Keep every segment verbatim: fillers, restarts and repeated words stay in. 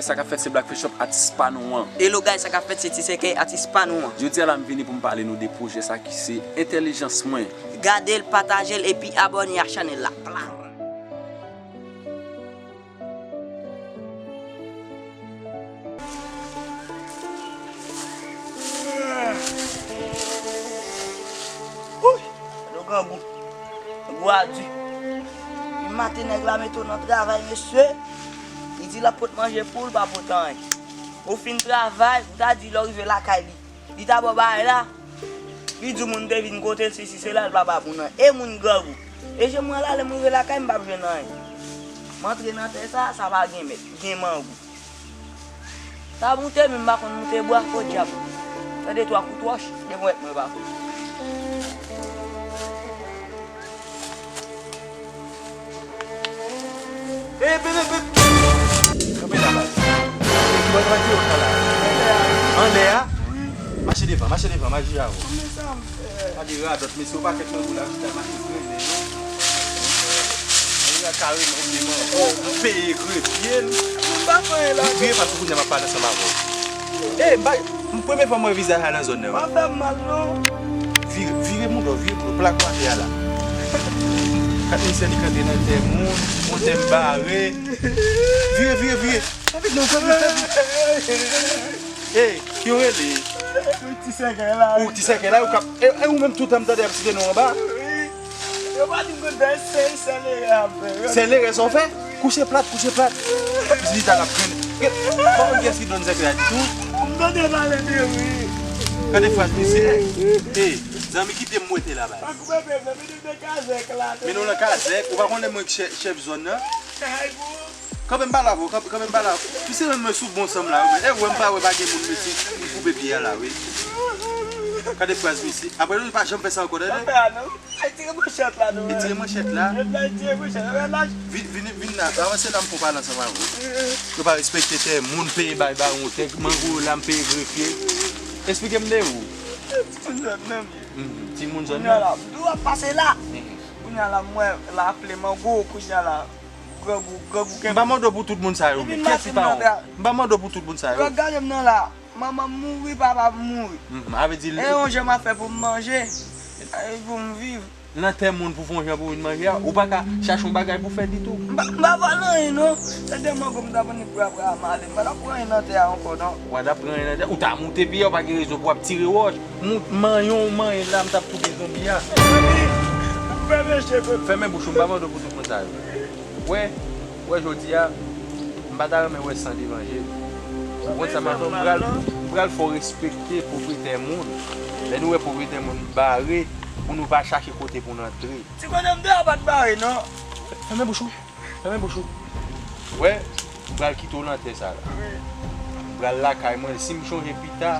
Sa k ap fèt, se Black Face Shop, atis pa nou an. Hello guys, sa k ap fèt, se Ti Sèkèy, atis pa nou an. Jodi a la, m vini pou m pale nou de pwojè sa ki se entèlijans mwen. Gade l, pataje l, epi abòne a chanèl la. Pla! Wouy! Gade grangou. Grangou a di. Depi maten nèg la mete w nan travay, mesye. Li di l ap pot manje pou w, l pa pot anyen. Ou fin travay, ou ta di lè w rive lakay li. Li ta ba w bagay la. Li di w moun te vin kote l, sesi sela, l pa ba moun nan. E moun grangou. E jan mwen la, lè m rive lakay, m p ap jwenn anyen. M antre nan tè sa, sa pa gen mèt. Gen mangou. Sa moute, men m pa konn moute bwa, podyab. Tande twa kout wòch, devan mwen pa konn. Ey, bebe, bebe. Kanpe la, baz. Ki bò w pral tire w la? Anlè a? Wi. Mache devan, mache devan, mache devan. Gade radòt, mesye, yon pakèt grangou la, chita mache grennen, non? Anlè a kareman, ou peye grefye l. Vire pa tou kounye a, m ap pale ansanm avè w. Ey, bay, m premye fwa m wè vizaj sa nan zòn nan, wi. Pa fè m mal, non. Vire, vire moun, vire moun, plak atè a la. Kat misye li kanpe nan tè moun, yon tè m bare. Vire, vire, vire. Fè vit non, fè vit, fè vit. Ey, ki yo rele? Ti Sèkèy la. Ou Ti Sèkèy la, ou k ap, e, e ou menm toutan m tande y ap site non anba? Wi. Yo pa di m konn fè, se sèl erè ap fè. Sèl erè sa w fè? Kouche plat, kouche plat. Zilita k ap grennen. Gen, pa konn kiyès ki donn zèklè a ditou. M tande pale de wi. Gade fraz misye. Ey, zanmi, kite m wete la, bay. Pa koupe pye m nan, mennen m nan kazèk la. Mennen w nan kazèk, ou pa konnen mwen ki chè-, chèf zòn nan? Ay, bon. Kanpe m pale avè w, kanpe, kanpe m pale avè w. Misye menm mwen sou bon san m la, wi, men, e, wè m pa wè pa gen moun, mesye, m koupe pye a la, wi. Gade fraz misye. Apre nou pa janm fè sa ankò, tande? Pa fè a non. Ay, tire manchèt la non. Retire manchèt la. Retire manchèt la. Vin, vin, vin la. Avanse la, m fon pale ansanm avè w. Yo pa respekte tè moun, peye bay bawon, tè mango la, m peye grefye. Esplike m de ou. Timoun zòn nan. Mhm. Timoun zòn nan. Kounye a la, dlo ap pase la. Mhm. Kounye a la, m wè la aple mango, kounye a la, grangou, grangou kenbe. M pa mande w pou tout moun sa yo, men kiyès ki pa wont? M pa mande w pou tout moun sa yo. Gade m nan la. Manman m mouri, papa m mouri. Mhm, a vle di. E yon jan m ap fè pou m manje, e pou m viv. Nan tè moun pou fè yon jan pou vin manje a, ou pa ka chache yon bagay pou fè ditou. M pa, m pa vòlè anyen non. Se de mango m t ap annik pou apre a m ale. M pa t ap pran anyen nan tè a ankò non. Ou pa t ap pran anyen nan tè a? Ou ta moute pi a, ou pa gen rezon pou w ap tire wòch. Mout manyen w manyen la, m t ap toufe zonbi a. Fèmen je m. Fèmen bouch ou, m pa mande w pou tout moun sa yo. Wè, wè jodi a, m pa ta renmen wè san devan je m. Ou konn sa m ap fè? M pral, m pral fè w respekte pwopriyetè moun. Lè nou wè pwopriyetè moun bare, pou nou pa chache kote pou n antre. Ti kote m te a pa t bare non. Fèmen bouch ou. Fèmen bouch ou. Wè, m pral kite w nan tè sa la. Wi. M pral lakay mwen. Si m chonje pita,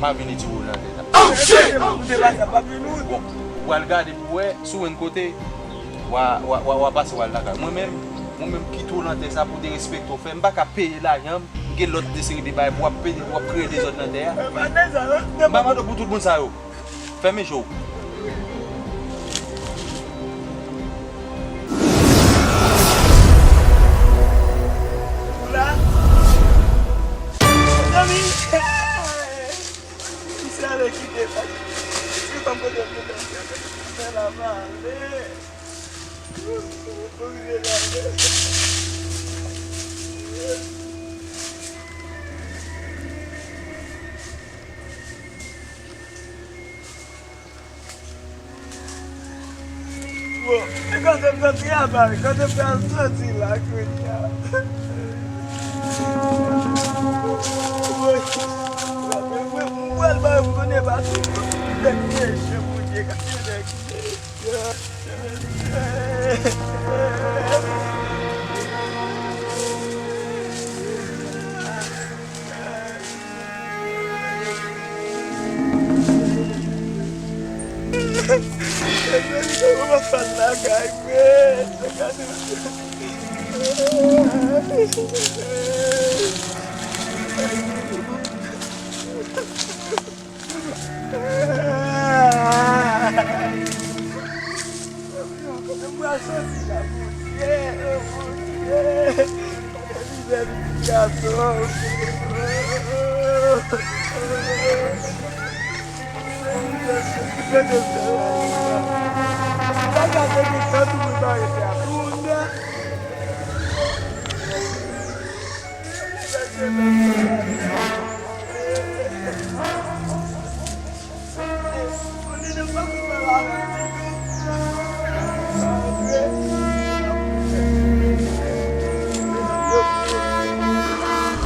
m a vin retire w nan tè sa. Oh, shit! Ou pral gade pou wè si w wè yon kote w a, w a, w a, w a pase w al lakay. Mwen menm, mwen menm kite w nan tè sa pou derespekte w fè. M pa ka peye lajan m, gen lòt de seri de bagay pou w ap peye, w ap kreye dezòd nan tè a. M pa mande w pou tout moun sa yo. Fèmen je w. Ou la? Zanmi! Misye ale kite m. Misye pa m kote m te fè la m ale. Oblije m ale. Bon, e kote m sot travay, kote m pral soti la kounye a. Woy, mwen, mwen, mwen pral bay, m konnen pa sou nèg meche, Bondye ka gen nèg meche. Kote m pral soti la, Bondye, o Bondye. Mizè pitit gason.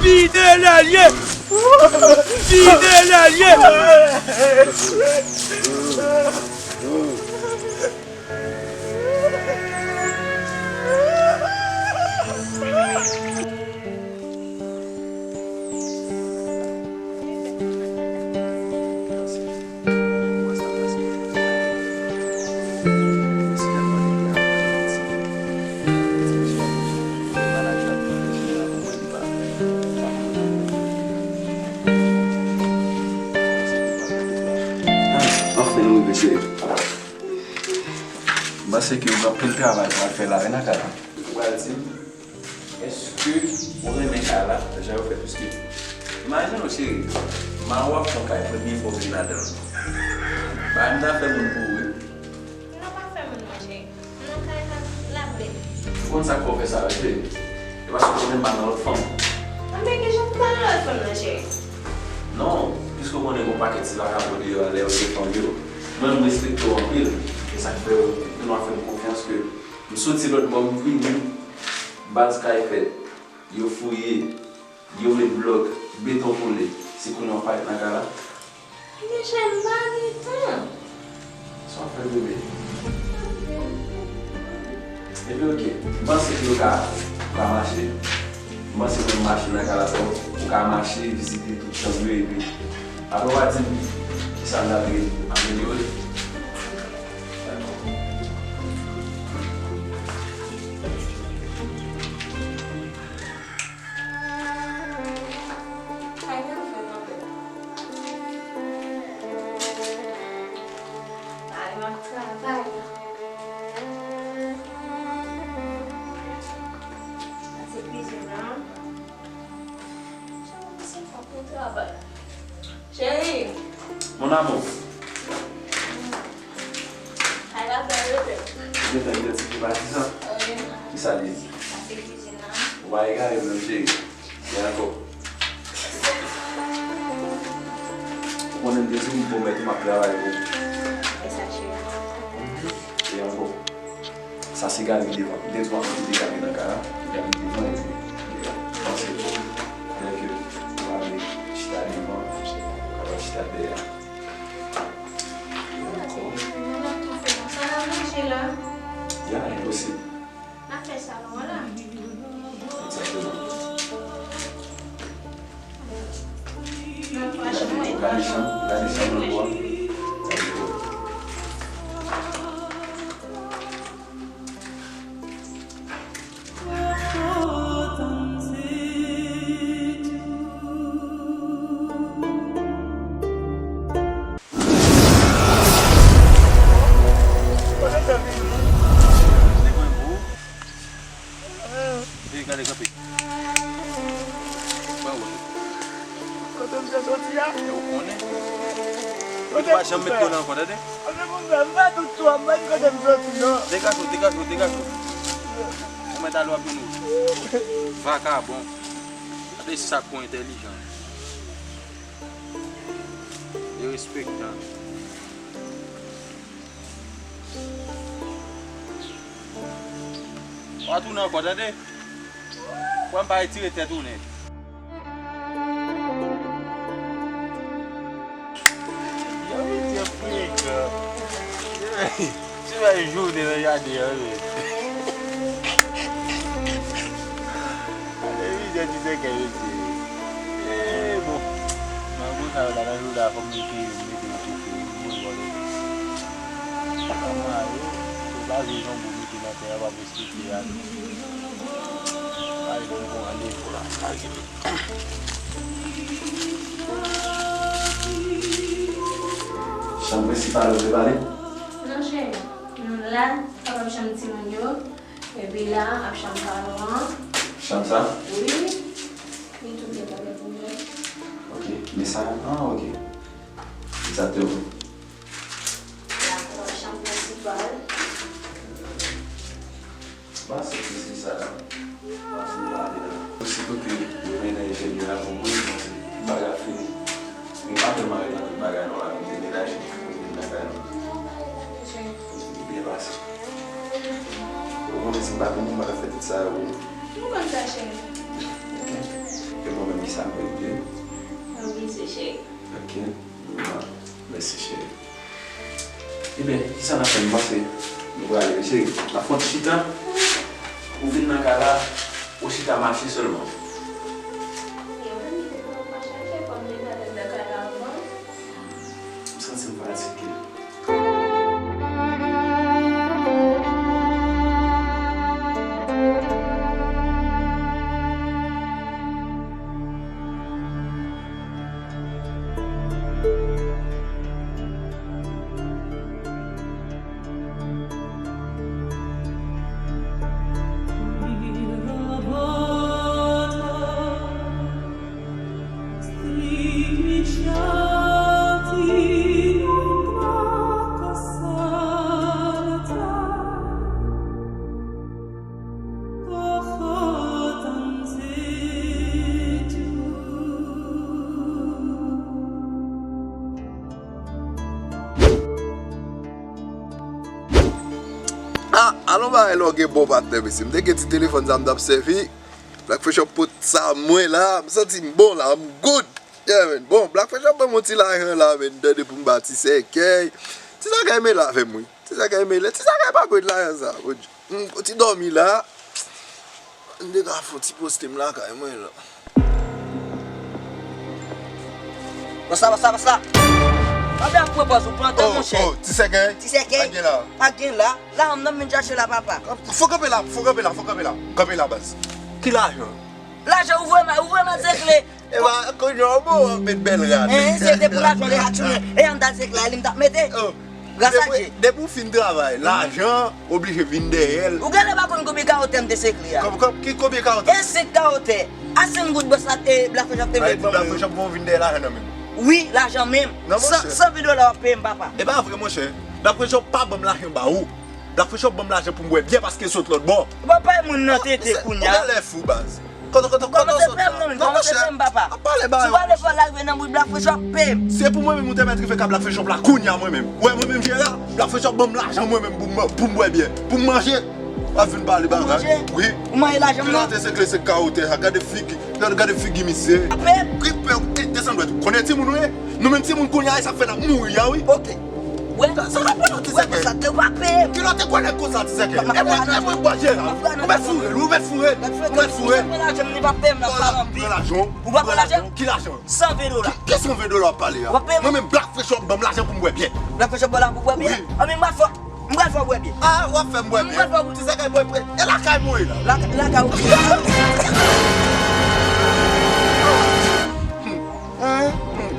Fidèl alye! Fidèl alye! Anfen, nou rive, cheri. M panse ke w gen anpil travay pou al fè la, wi, nan kay la. Ou pral di m, èske ou renmen kay la, jan yo fè, piske, imajine w, cheri, Mawa ap fè yon kay, premye fwa w vin ladan l. Bagay m ta fè moun pou ou, wi. Non, pa fè moun, monchè. M nan kay la, l ap bèl. Ou konn sa k fè w fè sa, wi, cheri? E paske w konnen m pa nan lòt fanm. Anben, ki jan pou m pa nan lòt fanm nan, cheri? Non, piske w konnen gen yon pakèt ti vakabon deyò a, lè yo gen fanm yo. Mwen, m respekte w anpil. E sa k fè w, ou konn w ap fè m konfyans ke m soti lòt bò, m vini, baz kay fèt. Yo fouye, yo met blòk, beton koule. Se kounye a w parèt nan kay la? Deja m pa gen tan. Sa w ap fè, bebe? Epi, oke, m panse ke yo ka, ka mache. M panse mwen m mache nan kay la, ou ka mache, vizite tout chanm yo, epi apre w a di m kisa m ta dwe amelyore. Dakò. Kay la vrèman bèl. Ale m ap travay. Sa se kwizin nan. Cheri, se fòk mwen travay. Cheri! Mon amour. Kay la bèl, wi, bèl. Ou gentan idantifye patizan? Wi. Kisa l ye? Sa se kwizin nan. Ou pa egare menm, cheri. E ankò. Ou konnen m te di w m pwomèt ou m ap travay pou ou. E sa, cheri? E ankò. Sa se gari devan. M te di w anpil de gari nan kay la. Gari devan epi dèyè. Panse lè ke w ale chita devan, ou kapab chita dèyè. Dakò. Sa n ap manje la? Ya, enposib. N ap fè sa, wala. Egzakteman. Gade chanm, gade chanm nan bò a. Gade bò. Ey, gade kanpe. Ba wè. Kote misye soti a? E ou konnen. Ou pa janm met kò nan ankò, tande? Kote pou m fè? M pa tout twa, m pa di kote m soti, non. Degaje w, degaje w, degaje w. Ou mèt ale w ap jwenn ou. Vakabon. Gade sa k entèlijan. Derespektan. W a tounen ankò, tande? Wè m pa retire tèt ou nèt. Yo, misye frekan. Se pa jounen nan jaden an, men. Gade mizè ti sèkè, mesye. E, bon. Mango sa yo la nan jouda, fò m mete yo, m mete yo toufe, m voye bò lòt bò. Kòman yo, yo pa vle janbo mete nan tè a, pa respekte a, non. Pale pou bon, ale pou la. Chanm prensipal ou te pale? Non, cheri. Nou la, papa chanm timoun yo. Epi la, ap chanm paran an. Chanm sa? Wi. Li tou gen bagay pou mwen. Ok, men sa, ah, ok. Exactement. Dakò, chanm prensipal. Ba se ki se sa la. Ba se la de la. Osi tou ke yo mennen enjenyè a pou mwen, mwen se bagay fini. Mwen pa tèlman ret nan tout bagay non la, mwen te degaje, mwen te lakay nou. Byen pase. Ou konnen si m pa vini, m pa ka fè tout sa yo pou ou. Nou konn sa, cheri. Ok. E mwen menm, ki sa m mèt di? Mwen bliye, cheri. Ok. Mèsi, cheri. Ebyen, kisa n ap fè? M panse nou prale, cheri. N ap fè yon ti chita. Ou vin nan kay la, ou chita mache sèlman. M santi m fatige. Ah, alon bagay lè w gen bon patnè, mesye. M te gen ti telefòn sa m t ap sèvi. Black Fresh ap pot sa mwen la. M santi m bon la, m good. Yeah, man. Bon, Black Fresh ap ban m yon ti lajan la, man. Tande pou m ba ti sèkèy. Ti sèkèy mele avè m, wi. Ti sèkèy mele. Ti sèkèy pa pran lajan sa, Bondye. Hmm, ti dòmi la. M te ka fè yon ti poste m lakay mwen la. Pase la, pase la, pase la. Pa byen ap pran pòz ou pran tan, monchè. Oh, ti sèkèy. Ti sèkèy. Pa gen la. Pa gen la. La, m nan vin chache la, papa. Fò kanpe la, fò kanpe la, fò kanpe la. Kanpe la, baz. Ki lajan? Lajan, ou vrèman, ou vrèman zekle. E ba, kounye a, bon, w ap met bèl rad. Eh, se te pou lajan, le atounen. E ann dal zekle a, li m t ap mete. Oh. Gras a Dye. Depi w fin travay, lajan oblije vin dèyè l. Ou genlè pa konn konbyen kawo tè m te sekle a. Kòb, kòb, ki konbyen kawo tè? E senk kawo tè. A senk goud bòs la, e, Black Fresh ap te vle ban mwen. Black Fresh ap ban w vin dèyè lajan nan men m. Wi, lajan menm. San, san ven dola w ap peye m, papa. E pa vre, monchè. Black Fresh ap pa ban m lajan ba ou. Black Fresh ap ban m lajan pou m bwè byè paske l sot lòtbò. Ou pa peye moun nan tete kounye a. Ou genlè fou, baz. Kote, kote, kote w sot la? Non, monchè, ap pale bagay. Si w pa vle fè larive nan bouch Black Fresh, w ap peye m. Se pou mwen menm ou te mèt rive ka Black Fresh la kounye a mwen menm. Ou wè mwen menm jere a, Black Fresh ban m lajan mwen menm pou m, pou m bwè byè, pou m manje. W ap vin pale bagay. Wi. Ou manje lajan m nan? Kilòt e sekle se kawo tè a, gade figi, gade, gade figi misye. Ap peye m. Ki pè, desann dwèt ou. Konnen timoun ou ye? Nou menm timoun kounye a, e sa k fè n ap mouri a, wi. Ok. Wè. Sa, sa ka pran ti sèkèy. Wè, konsa, te w pa peye m. Kilòt e kwè nèg konsa ti sèkèy. E mwen, e mwen bwè jera. Ou mèt foure l, ou mèt foure l. Ou mèt foure l. Pran lajan m, li pa peye m, l ap pale anpil. Pran lajan w. Ou pa pran lajan? Ki lajan? San ven dola. Ki, ki san ven dola w ap pale a? Ou pa peye m. Mwen menm Black Fresh ap ban m lajan pou m bwè byè. Black Fresh ap ban w lajan pou w bwè byè? Wi. Anben, m pral fè, m pral fè w bwè byè. Ah, w ap fè m bwè byè. M pral fè w bwè byè. Ti sèkèy mwen pre. E lakay mwen ye la. Lakay ou. Hein?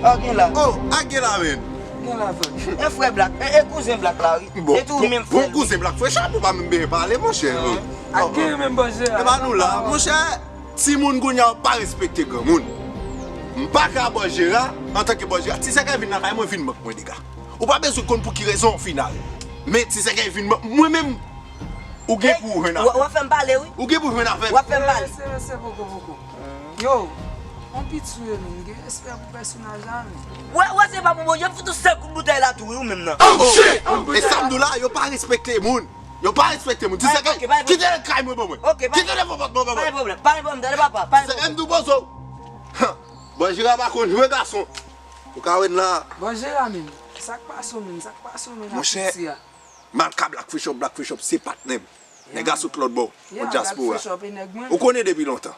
Ah, gen la. Oh, a gen la, men. Gen la, frè. E frè Black, e, e kouzen Black la, wi. Bon, e tou bon, menm frè, bon, kouzen Black Fresh ap, ou pa menm bezwen pale, monchè. A gen menm bòs jera. E pa nou la, monchè, timoun kounye a pa respekte granmoun. M pa ka bòs jera, antanke bòs jera, ti sèkèy vin lakay mwen, vin mank mwen dega. Ou pa bezwen konn pou ki rezon final. Men ti sèkèy vin mank mwen menm, ou gen pou w jwenn avè l. W ap fè m pale, wi. Ou gen pou w jwenn avè l. W ap fè m pale. Se, se, se poko, poko. Yo, on pit sou yo, men gen respè pou pèsonaj la, men. Wè, wè, se pa pou Bondye, m fout ou senk kout boutèy la tou, wi, ou menm nan. Oh, shit! E sa m di w la, yo pa respekte moun. Yo pa respekte moun. Ti sèkèy, kite kay mwen ban mwen. Kite devan pòt mwen ban mwen. Pa gen pwoblèm, pa gen pwoblèm, tande papa, pa gen pwoblèm. Ti sèkèy, m di w poze w. Bòs jera pa konn jwe gason. Ou ka wè n la. Bòs jera, men. Sa k pase w, men? Sa k pase w, men? Monchè, m al ka Black Fresh Up, Black Fresh Up se patnè m. Nèg la sot lòt bò, an dyaspora. Ou konnen depi lontan.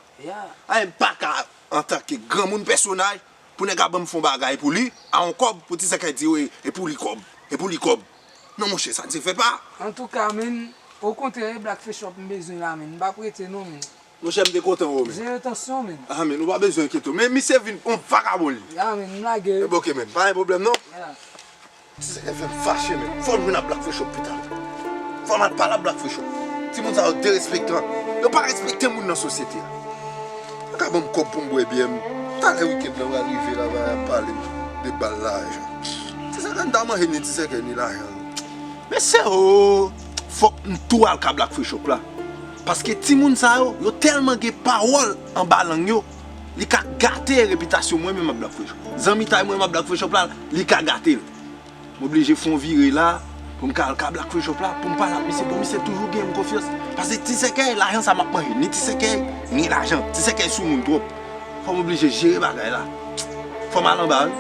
A, m pa ka, antanke granmoun pèsonaj, pou nèg la ban m fè yon bagay pou li, a yon kòb, pou ti sèkèy di, e, e pou li kòb, e pou li kòb. Non, monchè, sa n se fè pa. Antouka, men, okontrè, e Black Fresh Up m bezwen la, men. M p ap rete, non, men. Monchè, m te kontan wè w, men. Jere tansyon, men. Ah, men, ou pa bezwen enkyete w. Men misye vin yon vagabon, li. Ya, men, m lage. E, ok, men, pa gen pwoblèm, non. Ya. Ti sèkèy fè m fache, men. Fò m jwenn ak Black Fresh Up pita. Fò m al pale ak Black Fresh Up. Timoun sa yo derespektan. Yo pa respekte moun nan sosyete a. Ka ban m kòb pou m bwè byè m. Talè wikenn nan va rive la, va pale de bal lajan. Ti sèkèy n ta manje ni ti sèkèy ni lajan. Mesye o, fòk m tou al ka Black Free Shop la. Paske timoun sa yo, yo tèlman gen pawòl anba lang yo, li ka gate repitasyon mwen menm ak Black Free Shop. Zanmitay mwen menm ak Black Free Shop la, li ka gate l. M oblije fè yon vire la pou m ka al ka Black Free Shop la, pou m pale ak misye, pou misye toujou gen m konfyans. Paske ti sèkèy, lajan sa m ap manje, ni ti sèkèy, ni lajan. Ti sèkèy sou moun twòp. Fò m oblije jere bagay la. Fò m al anba, wi.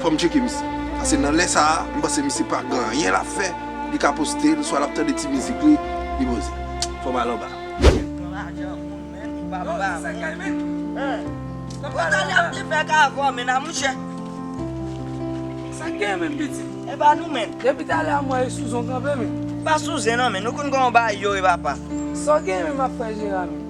Fò m tcheke misye. Paske nan lè sa a, m panse misye pa gen anyen l ap fè. Li ka poste l, swa l ap tande ti mizik li, li poze. Fò m al anba. Pran lajan moun, men, papa, men. Hein? Pran lajan ap te fè ka avè w, men, a, mouche. Sa k gen menm, pitit? E pa nou menm. Depi talè a m wè e sou zen w kanpe, men. Pa sou zen non, men. Nou konn kòman bagay yo ye, papa. Sa w gen menm ap fè Jera, men?